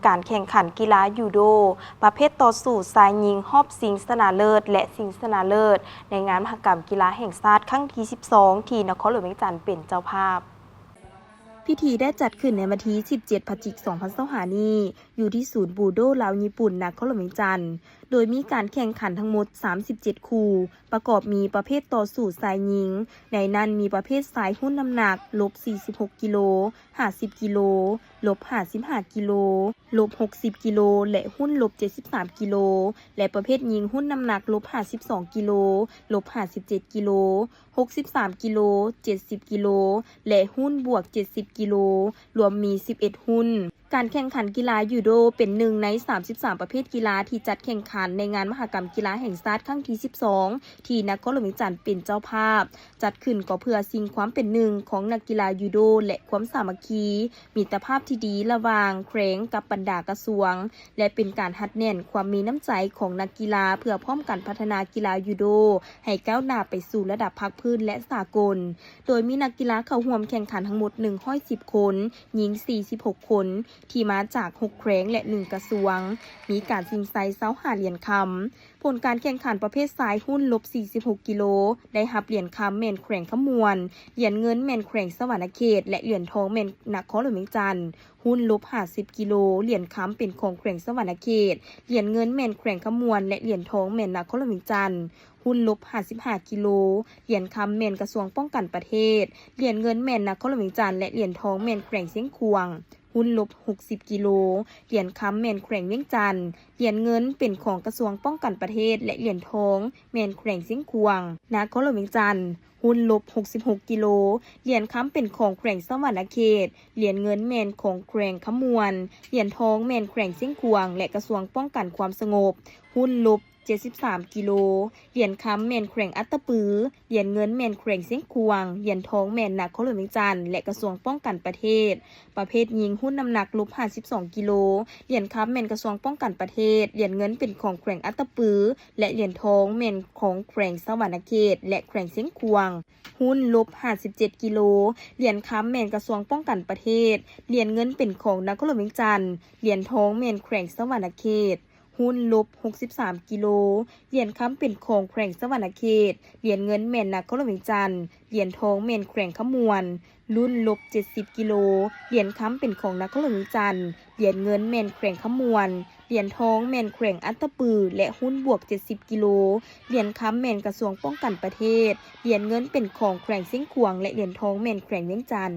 ການແຂ່ງຂັນກິລາຢູໂດ ປະເພດຕໍ່ສູ້ຊາຍຍິງ ຮອບຊິງຊະນະເລີດ ແລະ ຊິງຊະນະເລີດ ໃນງານມະຫະກຳກິລາແຫ່ງຊາດຄັ້ງທີສິບສອງ ທີ່ນະຄອນຫຼວງວຽງຈັນເປັນເຈົ້າພາບ. ພິທີໄດ້ຈັດຂຶ້ນໃນວັນທີສິບເຈັດ ພະຈິກ ສອງພັນຊາວຫ້ານີ້ ຢູ່ທີ່ສູນບູໂດລາວຍີ່ປຸ່ນ ນະຄອນຫຼວງວຽງຈັນ ໂດຍມີການແຂ່ງຂັນທັງໝົດສາມສິບເຈັດຄູ່, ປະກອບມີປະເພດຕໍ່ສູ້ຊາຍຍິງ, ໃນນັ້ນມີປະເພດຊາຍຮຸ້ນນ້ຳໜັກ ລົບສີ່ສິບຫົກກິໂລ, ຫ້າສິບກິໂລ, ລົບຫ້າສິບຫ້າກິໂລ, ລົບຫົກສິບກິໂລ ແລະ ຮຸ້ນລົບເຈັດສິບສາມກິໂລ ແລະ ປະເພດຍິງຮຸ້ນນ້ຳໜັກ ລົບຫ້າສິບສອງກິໂລ, ລົບຫ້າສິບເຈັດກິໂລ, ຫົກສິບສາມກິໂລ, ເຈັດສິບກິໂລ ແລະ ຮຸ້ນບວກເຈັດສິບກິໂລ, ລວມມີສິບເອັດຮຸ້ນ. ການແຂ່ງຂັນກິລາຢູໂດເປັນໜຶ່ງໃນສາມສິບສາມປະເພດກິລາທີ່ຈັດແຂ່ງຂັນໃນງານມະຫະກຳກິລາແຫ່ງຊາດຄັ້ງທີສິບສອງ ທີ່ນະຄອນຫຼວງວຽງຈັນເປັນເຈົ້າພາບ. ຈັດຂຶ້ນກໍເພື່ອຊິງຄວາມເປັນໜຶ່ງຂອງນັກກິລາຢູໂດ ແລະ ຄວາມສາມັກຄີ ມິດຕະພາບທີ່ດີລະຫວ່າງແຂວງກັບບັນດາກະຊວງ ແລະ ເປັນການຮັດແໜ້ນຄວາມມີນ້ຳໃຈຂອງນັກກິລາ ເພື່ອພ້ອມກັນພັດທະນາກິລາຢູໂດໃຫ້ກ້າວໜ້າໄປສູ່ລະດັບພາກພື້ນ ແລະ ສາກົນ, ໂດຍມີນັກກິລາເຂົ້າຮ່ວມແຂ່ງຂັນທັງໝົດໜຶ່ງຮ້ອຍສິບຄົນ, ຍິງສີ່ສິບຫົກຄົນ ທີ່ມາຈາກຫົກແຂວງ ແລະ ໜຶ່ງກະຊວງ, ມີການຊິງໄຊຊາວຫ້າຫຼຽນຄຳ. ຜົນການແຂ່ງຂັນປະເພດຊາຍຮຸ້ນລົບສີ່ສິບຫົກກິໂລ ໄດ້ຮັບຫຼຽນຄຳແມ່ນແຂວງຄຳມ່ວນ, ຫຼຽນເງິນແມ່ນແຂວງສະຫວັນນະເຂດ ແລະ ຫຼຽນທອງແມ່ນນະຄອນຫຼວງວຽງຈັນ. ຮຸ້ນລົບຫ້າສິບກິໂລ, ຫຼຽນຄຳເປັນຂອງແຂວງສະຫວັນນະເຂດ, ຫຼຽນເງິນແມ່ນແຂວງຄຳມ່ວນ ແລະ ຫຼຽນທອງແມ່ນນະຄອນຫຼວງວຽງຈັນ. ຮຸ້ນລົບຫ້າສິບຫ້າກິໂລ, ຫຼຽນຄຳແມ່ນກະຊວງປ້ອງກັນປະເທດ, ຫຼຽນເງິນແມ່ນນະຄອນຫຼວງວຽງຈັນ ແລະ ຫຼຽນທອງແມ່ນແຂວງຊຽງຂວາງ. ຮຸ້ນລົບຫົກສິບກິໂລ, ຫຼຽນຄຳແມ່ນແຂວງວຽງຈັນ, ຫຼຽນເງິນເປັນຂອງກະຊວງປ້ອງກັນປະເທດ ແລະ ຫຼຽນທອງແມ່ນແຂວງຊຽງຂວາງ, ນະຄອນຫຼວງວຽງຈັນ. ຮຸ້ນລົບຫົກສິບຫົກກິໂລ, ຫຼຽນຄຳເປັນຂອງແຂວງສະຫວັນນະເຂດ, ຫຼຽນເງິນແມ່ນຂອງແຂວງຄຳມ່ວນ, ຫຼຽນທອງແມ່ນແຂວງຊຽງຂວາງ ແລະ ກະຊວງປ້ອງກັນຄວາມສະຫງົບ. ຮຸ້ນລົບເຈັດສິບສາມກິໂລ, ຫຼຽນຄຳແມ່ນແຂວງອັດຕະປື, ຫຼຽນເງິນແມ່ນແຂວງຊຽງຂວາງ, ຫຼຽນທອງແມ່ນນະຄອນຫຼວງວຽງຈັນ ແລະ ກະຊວງປ້ອງກັນປະເທດ. ປະເພດຍິງຮຸ້ນນ້ຳໜັກລົບຫ້າສິບສອງກິໂລ, ຫຼຽນຄຳແມ່ນກະຊວງປ້ອງກັນປະເທດ, ຫຼຽນເງິນເປັນຂອງແຂວງອັດຕະປື ແລະ ຫຼຽນທອງແມ່ນຂອງແຂວງສະຫວັນນະເຂດ ແລະ ແຂວງຊຽງຂວາງ. ຮຸ້ນລົບຫ້າສິບເຈັດກິໂລ, ຫຼຽນຄຳແມ່ນກະຊວງປ້ອງກັນປະເທດ, ຫຼຽນເງິນເປັນຂອງນະຄອນຫຼວງວຽງຈັນ, ຫຼຽນທອງແມ່ນແຂວງສະຫວັນນະເຂດ. ຮຸ້ນລົບຫົກສິບສາມກິໂລ, ຫຼຽນຄຳເປັນຂອງແຂວງສະຫວັນນະເຂດ, ຫຼຽນເງິນແມ່ນນະຄອນຫຼວງວຽງຈັນ, ຫຼຽນທອງແມ່ນແຂວງຄຳມ່ວນ. ລຸ້ນລົບເຈັດສິບກິໂລ, ຫຼຽນຄຳເປັນຂອງນະຄອນຫຼວງວຽງຈັນ, ຫຼຽນເງິນແມ່ນແຂວງຄຳມ່ວນ, ຫຼຽນທອງແມ່ນແຂວງອັດຕະປື ແລະ ຮຸ້ນບວກເຈັດສິບກິໂລ, ຫຼຽນຄຳແມ່ນກະຊວງປ້ອງກັນປະເທດ, ຫຼຽນເງິນເປັນຂອງແຂວງຊຽງຂວາງ ແລະ ຫຼຽນທອງແມ່ນແຂວງວຽງຈັນ.